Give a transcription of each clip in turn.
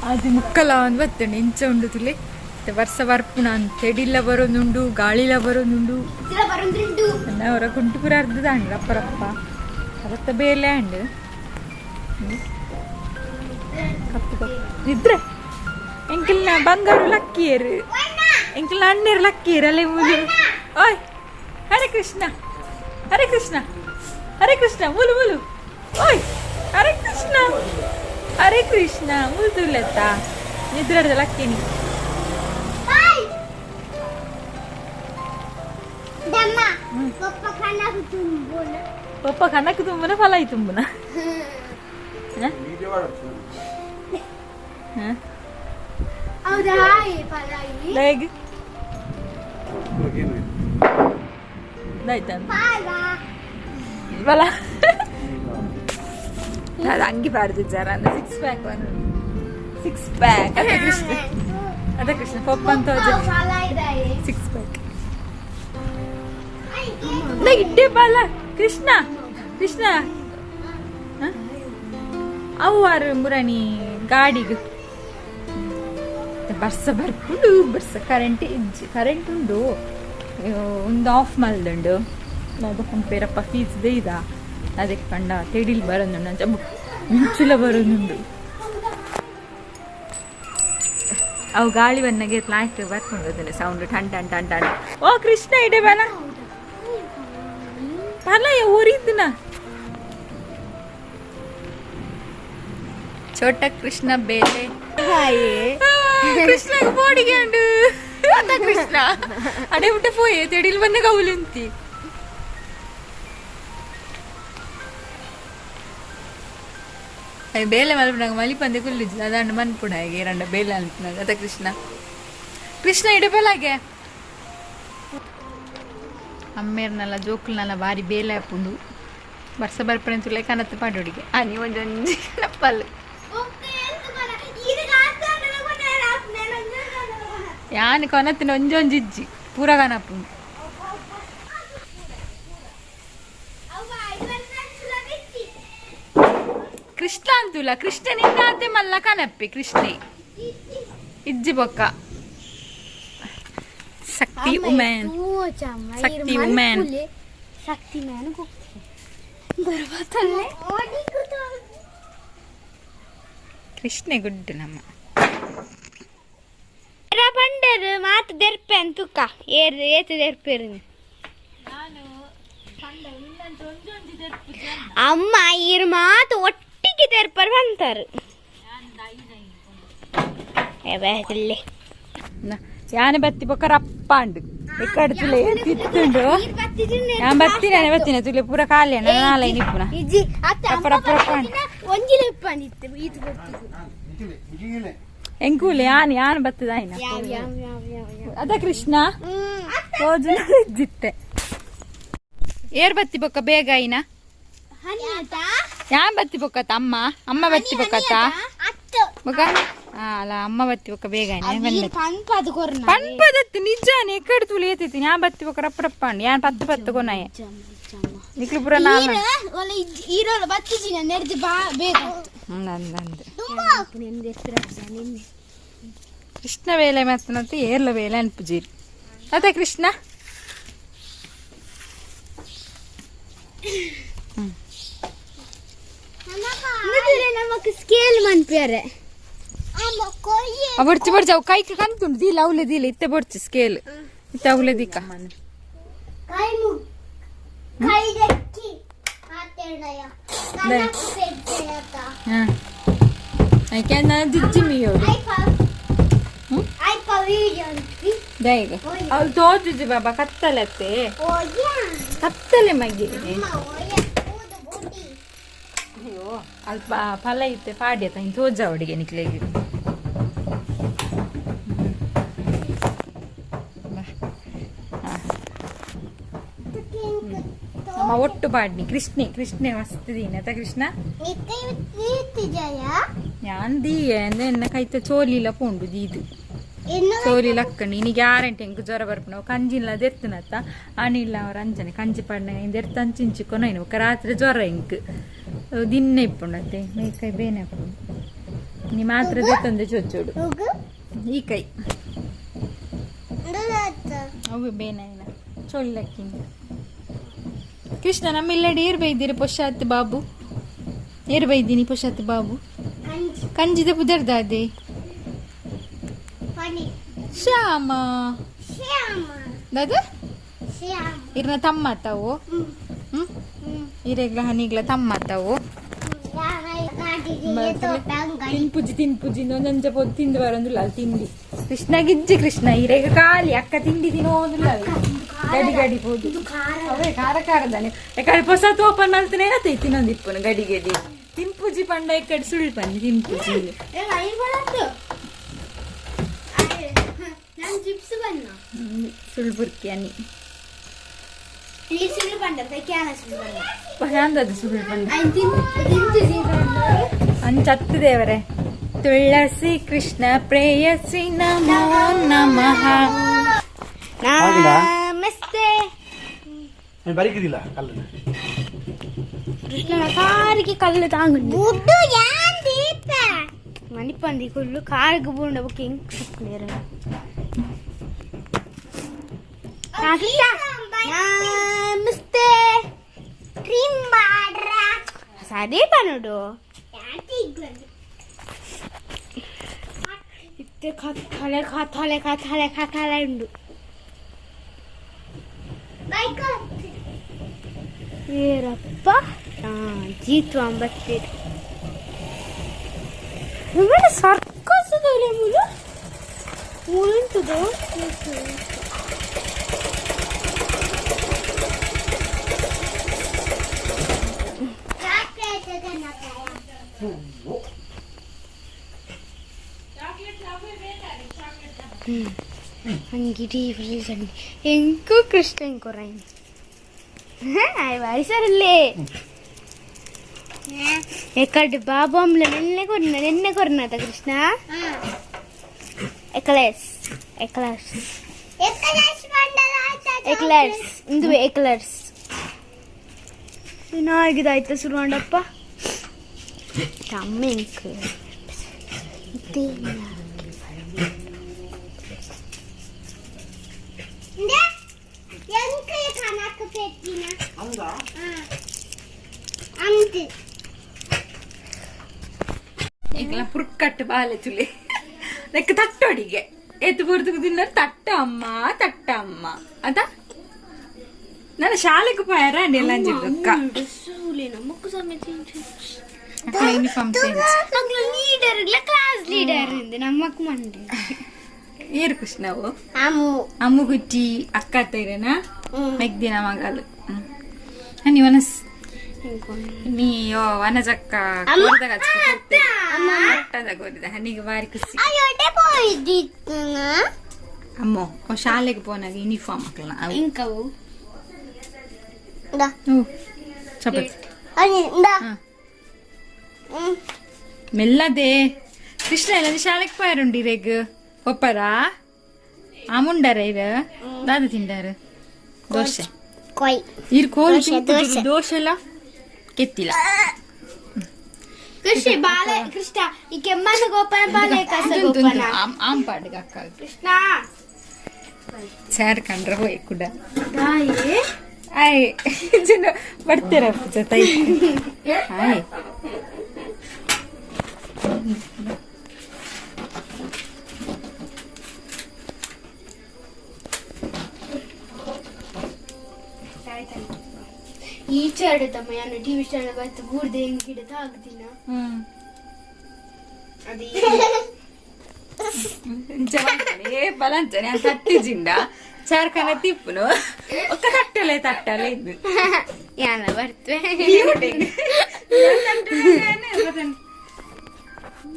ಅದು ಮುಕ್ಕಲ ಒಂದು ಬತ್ತುಂಡು ಇಂಚ ಉಂಡು ತುಲೆ ವರ್ಷ ಬರ್ಪುಣ ತೆಡಿಲ್ಲ ಬರೋದುಂಡು ಗಾಳಿಲ ಬರೋದುಂಡು ಅವರ ಕುಂಟುಪುರ ಅರ್ಧದಾಂಡು ರಪ್ಪ ರಪ್ಪ ಅವತ್ತ ಬೇಲೆ ಅಂಡು ಕಪ್ಪು ಕಪ್ಪು ನಿದ್ರೆ ಎಂಕಿಲ್ನ ಬಂಗಾರು ಲಕ್ಕಿಯರು ಎಂಕಿಲ್ನ ಅಣ್ಣರು ಲಕ್ಕಿಯರು ಅಲ್ಲೇ ಮೂಲು ಓಯ್ ಹರೇ ಕೃಷ್ಣ ಹರೇ ಕೃಷ್ಣ ಹರೇ ಕೃಷ್ಣ ಮೂಲು ಮೂಲು ಓಯ್ ಹರೇ ಕೃಷ್ಣ ಹರೇ ಕೃಷ್ಣ ಮೂಲು ತುಲೆತ್ತ ನಿದ್ರೆ ಲಕ್ಕಿನಿ ಪಪ್ಪ ಕನಕ ತುಂಬುನ ಫಲಾಯಿ ತುಂಬುನ ಬಲ ಅದು ಅಂಗಿ ಪಾಡ್ದಿದ್ದಾರೆ ಸಿಕ್ಸ್ ಪ್ಯಾಕ್ ಸಿಕ್ಸ್ ಪ್ಯಾಕ್ ಅದೇ ಕೃಷ್ಣ ಅದೇ ಕೃಷ್ಣ ಪಪ್ಪ ಅಂತ ಸಿಕ್ಸ್ ಪ್ಯಾಕ್ ಇಡ್ಡೆ ಬಾಲ ಕೃಷ್ಣ ಕೃಷ್ಣ ಅವು ಮುರಣಿ ಗಾಡಿಗೆ ಬರ್ಸ ಬರ್ಪುಂಡು ಬರ್ಸ ಕರೆಂಟ್ ಇಜ್ಜಿ ಕರೆಂಟ್ ಉಂಡು ಒಂದು ಆಫ್ ಮಲ್ದುಂಡು ಪೇರಪ್ಪ ಫೀಸ್ ಇದ ಅದಕ್ಕೆ ಪಂಡ ತೆಡಿಲ್ ಬರೋದುಂಡು ಅಂಚ ಮುಂಚುಲ ಬರೋದುಂಡು ಅವು ಗಾಳಿ ಬನ್ನಗೆ ಲಾಸ್ಟ್ ಬರ್ಕೊಂಡು ಅದನ್ನ ಸೌಂಡ್ ಟನ್ ಟನ್ ಟನ್ ಟನ್. ಓ ಕೃಷ್ಣ ಇಡೆ ಬಲ ಫಲ ಊರಿದ್ದಿನ ಛೋಟ ಕೃಷ್ಣ ಬೇಲೆ ಕೃಷ್ಣ ಬೋಡಿಗೆ ಉಂಡು ಅದ ಕೃಷ್ಣ ಅಡೆ ಬಿಟ್ಟ ಪೋಯೆ ತೆಡಿಲ್ ಬಂದ ಕೌಲುಂತಿ ಬೇಲೆ ಮಲ್ಪುನಾಗ ಮಲಿಪಂದೆ ಕುಲ್ಲಿಜ್ ಅದಾಂಡ ಮನ್ಪುಣ ಏರಂಡ ಬೇಲೆ ಅನ್ಪುನಾಗ ಅದ ಕೃಷ್ಣ ಕೃಷ್ಣ ಇಡಬಲಾಗೆ ಅಮ್ಮೇರ್ನಲ್ಲ ಜೋಕುಲ್ನಲ್ಲ ಬಾರಿ ಬೇಲೆ ಹಾಪುಂಡು ಬರ್ಸ ಬರ್ಪಣೆ ತುಲೆ ಕನತ್ತು ಪಾಡೋಡಿಗೆ ಆ ನೀವು ಒಂಜೊಂಜಿ ಕನಪ್ಪಲ್ ಯಾನ್ ಕೊನತ್ತಿನ ಒಂಜೊಂಜಿ ಇಜ್ಜಿ ಪೂರ ಕನಪ್ಪುಂಡು. ಕೃಷ್ಣ ಅಂತುಲ್ಲ ಕೃಷ್ಣ ನಿನ್ನಾತೆ ಮಲ್ಲ ಕನಪ್ಪಿ ಕೃಷ್ಣೆ ಇಜ್ಜಿ ಬೊಕ್ಕ ಶಕ್ತಿ ಉಮೆನ್ ಶಕ್ತಿ ಉಮೆನ್ ಶಕ್ತಿ ಮ್ಯಾನ್ ಕೃಷ್ಣೆ ಗುಡ್ಡು ನಮ್ಮ ಪಂಡರ್ ಮಾತು ದೆರ್ಪೆ ಅಂತುಕ್ಕ ಏರ್ ಏತು ದೆರ್ಪೆರು ಅಮ್ಮ ಈರ್ ಮಾತು ಒಟ್ಟಿಗೆ ದೆರ್ಪರ್ ಬಂತಾರು ಯಾನೆ ಬತ್ತಿ ಬೊಕ್ಕ ರಪ್ಪಾಂಡು ಎಕ್ಕಡ್ತುಲೆ ತಿತ್ತುಂಡು ಯಾನ್ ಬತ್ತೀನಿ ನಾನೇ ಬತ್ತೀನಿ ತುಲೆ ಪೂರ ಖಾಲಿ ಅಣ್ಣ ನಾಳೆ ನಿಪ್ಪುನ ರಪ್ಪ ರಪ್ಪ ರಪ್ಪ ಎಂಕೂಲೆ ಯಾನ್ ಯಾನ್ ಬತ್ತದಾಯಿನ ಅದ ಕೃಷ್ಣ ತೋಜುನ ಜಿತ್ತೆ ಏರ್ ಬತ್ತಿ ಬೊಕ್ಕ ಬೇಗ ಐನ ಯಾನ್ ಬತ್ತಿ ಬೊಕ್ಕತ್ತ ಅಮ್ಮ ಅಮ್ಮ ಬತ್ತಿ ಬೊಕ್ಕತ್ತ ಬೊಕ್ಕ ಅಲ್ಲ ಅಮ್ಮ ಬತ್ತಿ ಬೊಕ್ಕ ಬೇಗ ಪನ್ಪದತ್ತು ನಿಜಾನೆ ಎಕ್ಕಡ್ ತುಳಿ ಏತಿತ್ತು ಯಾನ್ ಬತ್ತಿ ಬೊಕ್ಕ ರಪ್ಪ ರಪ್ಪ ಅಂಡು ಯಾನ್ ಪತ್ತು ಪತ್ತು ಕೊನಾಯ ನಿಕ್ಲು ಪೂರ ನಾಲ್ ಕೃಷ್ಣ ವೇಲೆ ಮತ್ತನಂತ ಏರ್ಲ ವೇಲೆ ಅನ್ಪುಜೀರಿ ಅದೇ ಕೃಷ್ಣ ನಮಕ್ ಸ್ಕೇಲ್ ಮನ್ಪಿಯರೆ ಬೊಡ್ಚಿ ಬೊಡ್ಚಿ ಅವು ಕೈಕ್ ಕಂತುಂಡು ದೀಲ ಅವಲೆ ದೀಲ ಇತ್ತೆ ಬೊಡ್ಚಿ ಸ್ಕೇಲ್ ಇತ್ತೆ ಅವಲೆ ದಿಕ್ಕ ಜಿಜ್ಜಿ ಮೀಯೋಡು ದಯಗ ಅವಳು ತೋಜುಜಿ ಬಾಬಾ ಕತ್ತಲತ್ತೆ ಕತ್ತಲೆ ಮಗ್ಗಿ ಅಯ್ಯೋ ಅಲ್ಪ ಫಲ ಇತ್ತೆ ಪಾಡ್ಯತ ಇನ್ನು ತೋಜ ಅವಡಿಗೆ ನಿಕ್ಲೆಗೆ ಅಮ್ಮ ಒಟ್ಟು ಪಾಡ್ನಿ ಕೃಷ್ಣೆ ಕೃಷ್ಣೆ ಮಸ್ತ್ ದೀನ ಅತ ಕೃಷ್ಣ ಯಾನ್ ದೀಯೆ ಎನ್ನ ಕೈತ ಚೋಲಿಲ ಪೋಂಡು ದೀದು ಚೋಲಿ ಲಕ್ಕಂಡು ಇನಿ ಗ್ಯಾರಂಟಿ ಎಂಕ್ ಜ್ವರ ಬರ್ಪುನ ಕಂಜಿನ್ಲ ದೆರ್ತುನತ್ತ ಅನಿಲ್ಲ ಅವ್ರ ಅಂಚನೆ ಕಂಜಿ ಪಾಡ್ನ ದೆರ್ತ ಅಂಚಿಂಚಿ ಕೊನೈನು ಬೊಕ್ಕ ರಾತ್ರಿ ಜ್ವರ ಎಂಕ್ ದಿನ್ನ ಇಪ್ಪುಂಡತ್ತೆ ಮೇಕೈ ಬೇನೆ ಇಪ್ಪುಂಡು. ನೀ ಮಾತ್ರ ತಂದೆ ಚೊಚ್ಚೋಡು ಈ ಕೈ ಅವು ಬೇನಾಯಿನ ಚೊಲ್ಲಕ್ಕಿಂದ ಕೃಷ್ಣ ನಮ್ಮ ಇಲ್ಲಡೆ ಏರ್ ಬೈದಿರಿ ಪೊಶಾತ್ ಬಾಬು ಏರ್ ಬೈದಿನಿ ಪೊಶಾತ್ ಬಾಬು ಕಂಜಿದ ಪುದರ್ದಾದೆ ಶ್ಯಾಮ ದಾದ ಇರ್ನ ತಮ್ಮ ತಾವು ಹ್ಮ್ ಇರೆಗ್ಲ ಹನಿಗ್ಲ ತಮ್ಮ ತಾವು ತಿನ್ಪುಜಿ ತಿನ್ಪುಜಿ ಒಂದೊಂಜ ಪೊದ್ದು ತಿಂದು ಬರೋದಿಲ್ಲ ಅಲ್ಲಿ ತಿಂಡಿ ಕೃಷ್ಣ ಗಿಜ್ಜಿ ಕೃಷ್ಣ ಇರೆಗ ಖಾಲಿ ಅಕ್ಕ ತಿಂಡಿ ತಿನ್ನೋದಿಲ್ಲ ಗಡಿ ಗಡಿ ಪೋದು ಅವೇ ಖಾರ ಖಾರದಾನೆ ಯಾಕಂದ್ರೆ ಹೊಸತು ಓಪನ್ ಮಾಡ್ತಾನೆ ಏನತ್ತೆ ತಿನ್ನೊಂದಿಪ್ಪನು ಗಡಿ ಗಡಿ ತಿನ್ಪುಜಿ ಪಂಡ ಈ ಕಡೆ ಸುಳ್ಳು ಪಂಡಿ ತಿನ್ಪುಜಿ ಚಿಪ್ಸ್ ಬಣ್ಣ ಸುಳ್ಳು ಬುರ್ಕಿ ಅನ್ನಿ ಈ ಸುಳ್ಳು ಬಂಡ ಕ್ಯಾನ ಸುಳ್ಳು ಬಂಡ ಅಂದದ್ದು ಸುಳ್ಳು ಪಂಡ ಅಂಚತ್ತು ದೇವರೇ ತುಳಸಿ ಕೃಷ್ಣ ಪ್ರೇಯಸಿ ನಮೋ ನಮಃ. ನಮಸ್ತೆ. ಬರಿಕಿದಿಲ್ಲ ಕಲ್ಲನ್ನು. ಕೃಷ್ಣನ ಕಾರಿಗೆ ಕಲ್ಲು ತಾಂಗುಂಡು ಮಣಿಪಂದಿ ಕುಲ್ಲು ಕಾರಿಗೆ ಬೂಂಡ ಬುಕ್ ಹೆಂಗ್ ಸುಕ್ಲೇರ. ನಮಸ್ತೆ. ಸರಿ ಪನುಡು ಇತ್ತೆ ಕತ್ತಲೆ ಕತ್ತಲೆ ಕತ್ತಲೆ ಕತ್ತಲೆ ಉಂಡು. ವೀರಪ್ಪ ಜೀತು ಅಂಬತ್ತೀರಿ ಸರ್ಕಸ್ ಮುಲು ಮುಳುಂಟುದು. ಅಂಗಿಡಿ ಎಂಕು ಕೃಷ್ಣ ಕೊರೈನ್ ಸರಲ್ಲೇ ಎಕ್ಕಡ್ ಬಾಬಾಂಬ್ಲ ನೆನ್ನೆ ಕೊರ್ನ ನೆನ್ನೆ ಕೊರ್ನತ ಕೃಷ್ಣ ಎಕ್ಲೇಸ್ ಎಕ್ಲರ್ಸ್ ಎಕ್ಲರ್ಸ್ ಇಂದು ಎಕ್ಲರ್ಸ್ ವಿನಾಯಕದಾಯ್ತ ಶುರುವಂಡಪ್ಪ ತಮ್ಮೆಂಕ್. ಈಗಲ ಪುರ್ಕಟ್ಟು ಬಾಲೆ ತುಲಿ ನೆಕ್ ತಟ್ಟೊಡಿಗೆ ಏತು ಬುರ್ದು ತಿನ್ನರು ತಟ್ಟ ಅಮ್ಮ ತಟ್ಟ ಅಮ್ಮ ಅದ ನನ್ನ ಶಾಲೆಗೆ ಪಾಯರ ಅಂಡಿಲ್ಲ ಅಂಜಿದ್ದಕ್ಕ uniform change. Leader class leader ನಮ್ಮಕ್ಕ ಮಂಡೆ. ಏರು ಕೃಷ್ಣವು ಅಮ್ಮುಗುಟ್ಟಿ ಅಕ್ಕ ತೈರೇನಾ ಮೆಗ್ದಿನ ಮಗಲು ನೀ ವನಸ್ ನೀಯೋ ವನಜಕ್ಕ ಕೋರ್ದಾಗ ಪಟ್ಟದ ಕೋರಿದ ಹನಿಗೆ ಬಾರಿ ಖುಷಿ. ಅಮ್ಮೋ ಅವ್ ಶಾಲೆಗೆ ಪೋನಾಗ ಯೂನಿಫಾರ್ಮ್ ಮಕ್ಕಳನ್ನ ಅವು ಇಂಕವು ಹ್ಞೂ ಚಪಾತಿ ಹಾ. ಮೆಲ್ಲದೆ ಕೃಷ್ಣ ಎಲ್ಲ ಶಾಲೆಗೆ ಪಾಯರುಂಡಿ ರೇಗ್ ಒಪ್ಪರಾ ಆಮುಂಡಾರ ಇರ ದಾದ ತಿಂಡಾರ ದೋಸೆ ಇರ್ ಕೋಲ್ ತಿಂಪುಜಿ ದೋಸೆ ಎಲ್ಲ ಕೆತ್ತಿಲ್ಲ. ಕೃಷಿ ಬಾಲೆ ಕೃಷ್ಣ ಈ ಕೆಮ್ಮನ ಗೋಪಾಲ ಬಾಲೆ ಕಸ ಗೋಪಾಲ. ಆಮ್ ಪಾಡ್ಗ ಅಕ್ಕ. ಕೃಷ್ಣ ಚಾರ್ ಕಂಡ್ರ ಹೋಯ್ ಕುಡ. ದಾಯೆ ಆಯ್ ಜನ ಬರ್ತೀರ ಜೊತೆ ಆಯ್. ಈಚೆ ಆಡುತ್ತಮ್ಮ ಯಾನು ಟಿವಿ ಸ್ಟ್ಯಾಂಡ್ ಬತ್ತು ಬೂರ್ದೆ ಹೆಂಗ್ ಗಿಡದ ಆಗ್ದಿನ. ಅದೇ. ಏ ಬಲಂಚನೆ ತಟ್ಟಿಜಿಂಡ ಚಾರ್ಖಾನೆ ತಿಪ್ಪುನು ಒಕ್ಕ ತಟ್ಟಲೆ ತಟ್ಟಲೆ ಇದ್ದು. ಯಾನ ಬರ್ತವೆ.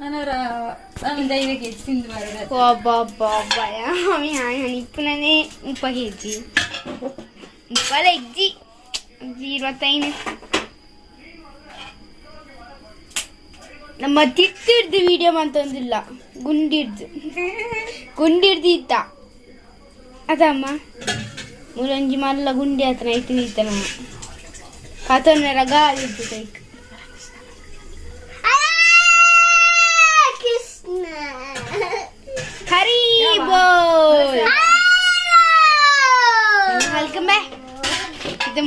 ನಾನು 5 ಕೆಜಿ ತಿಂದು ಬರೋದು. ಇಪ್ಪನೇ 30 ಕೆಜಿ ಮುಪ್ಪಲ ಇಜ್ಜಿ 25 ನಮ್ಮ ತಿಟ್ಟಿಡ್ದು ವಿಡಿಯೋ ಅಂತಂದಿಲ್ಲ ಗುಂಡಿಡ್ದು ಗುಂಡಿಡ್ದು ಇತ್ತ ಅದಮ್ಮ ಮುರಂಜಿ ಮಲ್ಲ ಗುಂಡಿ ಆತನ ಇತ್ತು ಇತ್ತ ನಮ್ಮ ಕತನ ಗಾಳಿ ಇದ್ದು ಕೈಕ್.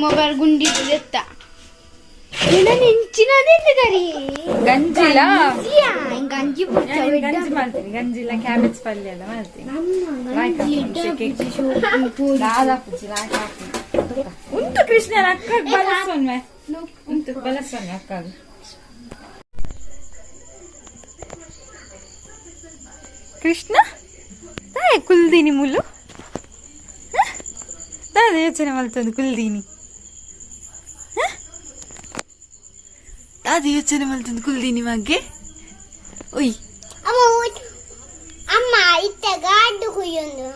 ಮೊಬೈಲ್ ಗುಂಡಿ ಎತ್ತ ಇಂಚಿನ ಗಂಜಿಲ ಗಂಜಿ ಗಂಜಿ ಮಾಡ್ತೀನಿ, ಗಂಜಿಲ ಕ್ಯಾಬೇಜ್ ಪಲ್ಯ ಎಲ್ಲ ಮಾಡ್ತೀನಿ. ದಾದಾಪುಜಿ ಲಾಯ್ಕ್ ಹಾಕಿ ಉಂಟು. ಕೃಷ್ಣನ ಅಕ್ಕ ಬಲಸೊನ್ವೆ ಉಂಟು, ಬಲಸೊನ್ವೆ ಅಕ್ಕಾಗ. ಕೃಷ್ಣ ತಾಯ ಕುಲ್ದೀನಿ ಮುಲು ದಾದ ಯೋಚನೆ ಮಲ್ತೊಂದು ಕುಲ್ದೀನಿ, ದಾದ ಯೋಚನೆ ಮಲ್ತೊಂದು ಕುಲ್ದೀನಿ ಮಗ್ಗೆ ಒಯ್. ಅಮ್ಮ, ಅಮ್ಮ, ಇತ್ತ ಗಾಡು ಕುಯ್ಯೊಂದು.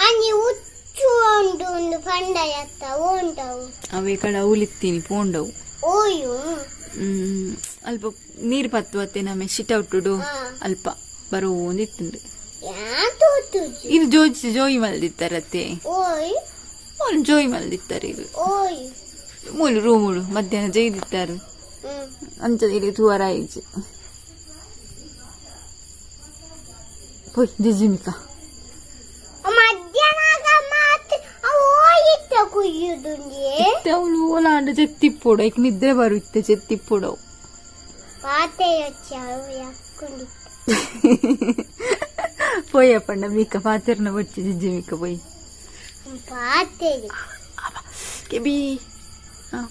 ಅಂಜಿ ಉಚ್ಚು ಉಂಡು ಒಂದು ಪಂಡಯತ್ತ ಉಂಟವು. ಅವೇ ಕಡ ಉಲಿತ್ತೀನಿ ಪೋಂಡವು. ಓಯು. ಅಲ್ಪ ನೀರು ಪತ್ತು ನಮ್ಮೆ ಶಿಟ ಉಟ್ಟುಡು. ಅಲ್ಪ ಬರೋಂದಿತ್ತುಂಡು. ಯಾ ತೋತುಜಿ. ಇದು ಜೋಜಿ ಜೋಯಿ ಮಲ್ದಿತ್ತಾರತ್ತೆ. ಓಯ್. ಅವ್ನು ಜೋಯಿ ಮಲ್ದಿತ್ತಾರೆ ಇದು. ಓಯ್. ಮೂಲು ರೂಮುಡು ಮಧ್ಯಾಹ್ನ ಜೈದಿತ್ತಾರೆ. ಅಂಚ ಇಲ್ಲಿ ತೂವರ ಆಯ್ತು. ಪೋಯ್ ಜಿಜಿಮಿಕ. ಮಧ್ಯಾಹ್ನ ಮಾತ್ರ ಓಯಿತ್ತ ಕುಯ್ಯುದುಂಡಿ. ಅವಳು ಓಲಾಂಡ ಚೆತ್ತಿಪ್ಪೋಡು, ಐಕ್ ನಿದ್ರೆ ಬರುತ್ತೆ ಚೆತ್ತಿಪ್ಪೋಡು. ಪಾತೆ ಯೋಚ್ಚಾವು ಯಾಕೊಂಡಿತ್ತು. ಪೋಯಪ್ಪಣ್ಣ ಮೀಕ ಪಾತೆರ್ನ ಬಚ್ಚಿ ಜಿಜ್ಜಿ ಮಿಕ್ಕ ಪೋಯ್. ಪಾತೆ. ಕೆಬಿ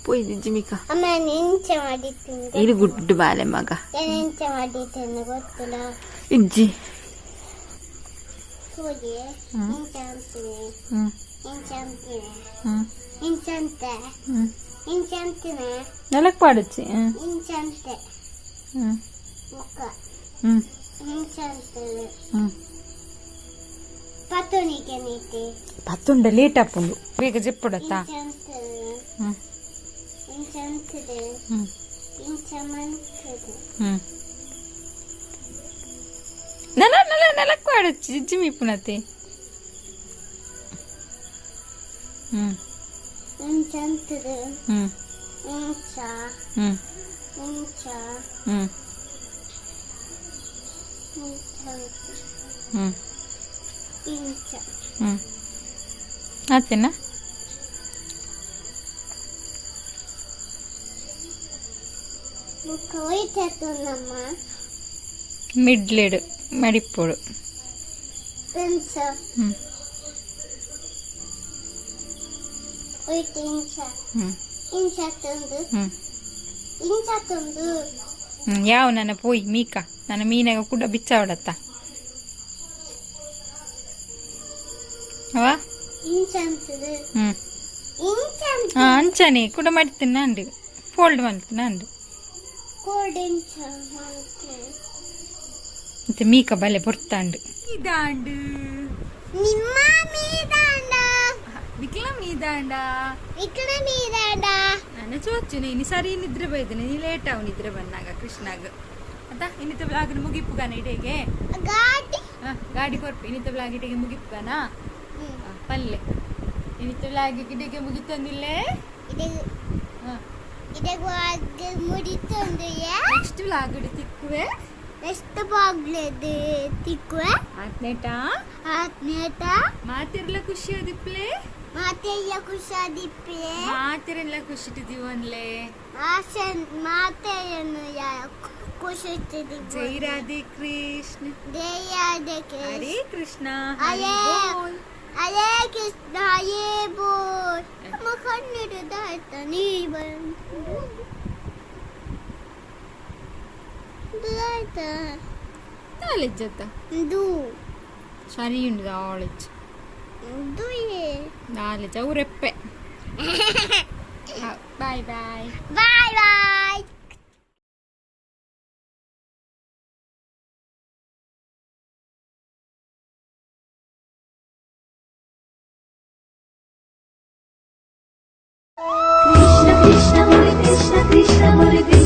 ಪೋಯ್ ಜಿಜ್ಜಿ ಮಿಕ್ಕ. ಅಮ್ಮ, ನೆಂಚ ಮಾಡಿತ್ತು. ಇದು ಗುಡ್ಡು ಬಾಲೆ ಮಗ. ನೆಂಚ ಮಾಡಿತ್ತು ಗೊತ್ತಿಲ್ಲ. ಇಜ್ಜಿ. ಸೂಜಿ ಇಂಚ ಅಂತೀನಿ. ಇಂಚ ಅಂತೀನಿ. ಇಂಚ ಅಂತೆ. ಇಂಚ ಅಂತೀನಿ. ನೆಲಕ್ ಪಾಡಚ್ಚಿ. ಇಂಚ ಅಂತೆ ಮುಖ. ಇಂಚ ಅಂತದೆ. ಪತ್ತುನಿಗೆ ನೀತಿ. ಪತ್ತುಂಡ ಲೇಟ್ ಆಪುಂಡು, ಬೇಗ ಜೆಪ್ಪುಡತ್ತಾ. ಇಂಚ ಅಂತದೆ. ಇಂಚ ಅಂತದೆ. ಇಂಚ ಮಂತದೆ. ನೆಲ ನೆಲ ನೆಲಕ್ ಪಾಡಚ್ಚಿ ಜಿಜ್ಜಿ ಮೀಪುನತೆ. ಇಂಚ ಅಂತದೆ. ಇಂಚ. ಇಂಚ. ಇಂಚ. ಇಂಚ. ಆತೇನಾ? ಮುಖ ಹೋಯ್ತಮ್ಮ. ಮಿಡ್ಲೆಡ್ ಮಡಿಪೋಡು. ಇಂಚ. ಹೋಯ್ತು ಇಂಚ. ಇಂಚ ತಂದು. ಇಂಚ ತಂದು. ಯಾವ ನನ್ನ ಪೋಯ್ ಮೀಕ ನನ್ನ ಮೀನಾಗ ಕೂಡ ಬಿಚ್ಚಾವಡತ್ತ ಅವ. ಇಂಚ ಅಂತದೆ. ಇಂಚ ಅಂತ. ಅಂಚನೆ ಕೂಡ ಮಾಡ್ತೀನಿ ನಂಡು, ಫೋಲ್ಡ್ ಮಾಡ್ತೀನಿ ನಂಡು. ಕೋಡ್ ಇಂಚ ಮಾಡ್ತೀನಿ. ಮತ್ತೆ ಮೀಕ ಬಲೆ ಬೊರ್ತಾಂಡು ಇದಾಂಡು. ನಿಮ್ಮ ಮೀದಾಂಡ. ನಿಕ್ಲ ಮೀದಾಂಡ. ಇಕ್ಕಡ ಮೀದಾಂಡ. ನಾನು ಚೋಚುನೆ ಇನಿ ಸರಿ ನಿದ್ರೆ ಬೈದನೆ, ನೀ ಲೇಟ್ ಅವು ನಿದ್ರೆ ಬಂದಾಗ ಕೃಷ್ಣಾಗ ಅತ್ತ. ಇನ್ನಿತ ಬ್ಲಾಗ್ ಮುಗಿಪುಗಾನ ಇಡೇಗೆ. ಗಾಡಿ. ಗಾಡಿ ಕೊರ್ಪು. ಇನ್ನಿತ ಬ್ಲಾಗ್ ಇಡೆಗೆ ಮುಗಿಪುಗಾನ ಪಲ್ಲೆ. ಇನ್ನಿತ ಬ್ಲಾಗ್ ಇಡೆಗೆ ಮುಗಿತಂದಿಲ್ಲೇ. ಇದೆ ಇದೆ ಮುಡಿತಂದು. ನೆಕ್ಸ್ಟ್ ಬ್ಲಾಗ್ ಇಡಿ ತಿಕ್ಕುವೆ. ನೆಕ್ಸ್ಟ್ ಬಾಗ್ಲದು ತಿಕ್ಕುವೆ. ಆತ್ನೇಟಾ. ಆತ್ನೇಟ. ಮಾತಿರ್ಲ ಖುಷಿ ಅದಿಪ್ಲೆ. ಮಾತೆಲ್ಲ ಖುಷಿಯಾದಿಪ್ಪೆ. ಮಾತಿರೆಲ್ಲ ಖುಷಿ ಜೀವನ್ಲೆ. ಆಸೆ ಮಾತೆಯನ್ನು ಖುಷಿ. ಜೈ ರಾಧೆ ಕೃಷ್ಣ. ಜೈ ರಾಧೆ ಕೃಷ್ಣ. ಹರೇ ಕೃಷ್ಣ. ಹರೇ ಬೋಲ್. ಹರೇ ಕೃಷ್ಣ ಹರೇ ಬೋಲ್. ನಮ್ಮ ಕಣ್ಣಿಡುದ ಆಯ್ತಾ ನೀ ಬಂದು ಆಯ್ತಾ? ನಾಲೆಜ್ಜತ್ತ. ಇದು ಸರಿ ಉಂಡು ನಾಲೆಜ್. ಇದು. ನಾಲೆಜ್ ಅವರೆಪ್ಪೆ. Bye bye. Bye bye. Krishna Krishna Hare Krishna Krishna Hare